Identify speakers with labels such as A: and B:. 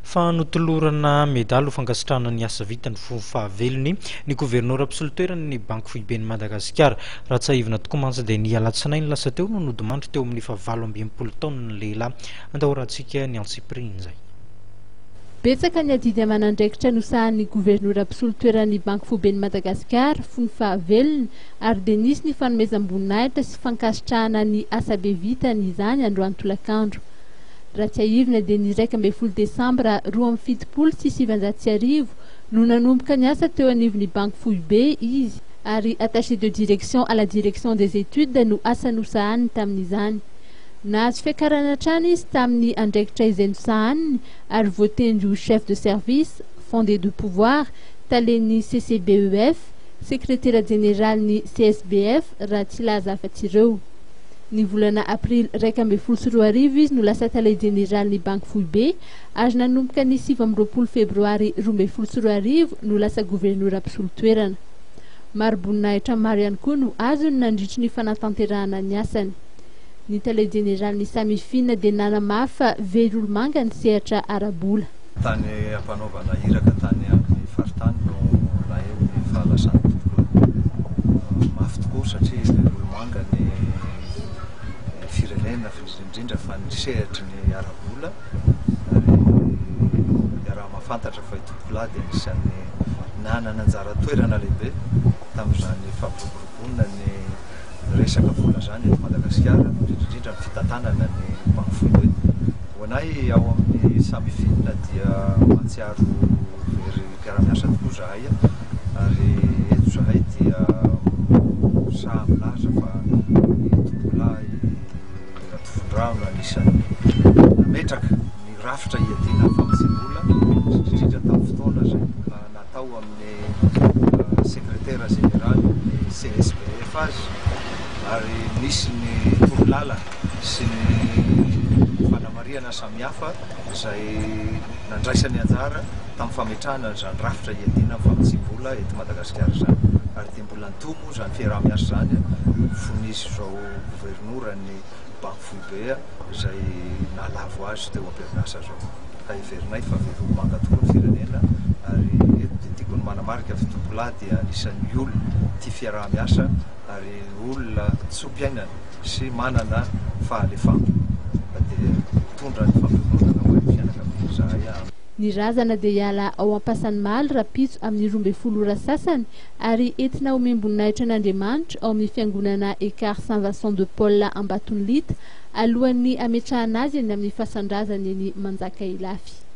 A: Fa notolorana medaly ho fankasitrahana ny asa vitany fony fahavelony ny governora mpisolo toerana ny Banky Foiben'i Madagasikara. Raha tsiahivina tokoa mantsy dia ny alatsinainy lasa teo no nodimandry teo amin'ny fahavalo 68 taonany ny lehilahy. Andao horahantsika ny antsipiriany izay.
B: Betsaka ny adidy aman'andraikitra nosahanin'ny governora mpisolo toeran'ny Banky Foiben'i Madagasikara fony fahavelony ary dia nisy ny fanomezam-boninahitra sy fankasitrahana ny asa be vitany izany androany tolakandro. Raha tsiahivina dia ny 11 desambra 1972 no nanomboka ny asa teo anivon'ny Banky Foibe izy ary attaché de direction à la direction des études no asa nosahaniny tamin'izany. Nahazo fiakarana hatrany izy tamin'ny andraikitra izay nosahaniny ary voatendry ho chef de service, fondé de pouvoir, talen'ny CCBEF, sekretera jeneralin'ny CSBF raha tsy hilaza afa-tsy ireo. Ny volana aprily 2011 izy no lasa tale jeneralin'ny Banky Foibe ary nanomboka ny 29 febroary 2012 no lasa governora mpisolo toerana. Mari-boninahitra maro ihany koa no azony nandritry ny fanatanterahana ny asany. Ny tale jeneralin'ny Samifin dia nanamafy fa very olomanga ny sehatra ara-bola.
C: Tany ampanaovana iraka tany amin'ny faritany no naheno ny fahalasan'ny tompokolahy. Mafy tokoa satria very olomanga ny firenena, indrindra fa ny sehatry ny ara-bola ary iaraha-mahafantatra fa i tompokolahy dia anisan'ny nanana anjara toerana lehibe tamin'izany fampiroboroboana ny resaka vola izany eto Madagasikara, indrindra indrindra ny fitantanana ny banky foibe. Ho anay ao amin'ny Samifin dia mahatsiaro very mpiara-miasa tokoa izahay ary eto izahay dia sahy milaza fa ny tompokolahy Ratofondrano no anisan'ny nametraka ny rafitra hiadiana amin'ny famotsiam-bola, indrindra indrindra tamin'ny fotoana izay mbola natao amin'ny sekretera jeneralin'ny CSBF azy ary nisy ny torolalana sy ny fanamarihana samihafa izay nandraisany anjara tamin'ny fametrahana an'izany rafitra hiadiana amin'ny famotsiam-bola eto Madagasikara izany ary dia mbola nitohy moa izany fiaraha-miasa izany fony izy izao governoran'ny Banky Foibe izay nahalavo azy teo am-perinasa izao. Ka heverinay fa very olomanga tokoa ny firenena ary eto dia tiako ny manamarika fa Tompokolahy dia anisan'ny olona tia fiaraha-miasa ary olona tso-piainana sy manana fahalefam-po ka dia mitondra ny fampiononana ho an'ny fianakaviana izahay.
B: Ny razana dia hiala ao Ampasanimaly rahampitso amin'ny 12 ora sasany ary entina homem-boninahitra an'Andriamanitra ao amin'ny fiangonana Ekar Saint Vincent de Paul Ambatonilita alohan'ny hametrahana azy eny amin'ny fasan-drazany eny Manjaka Ilafy.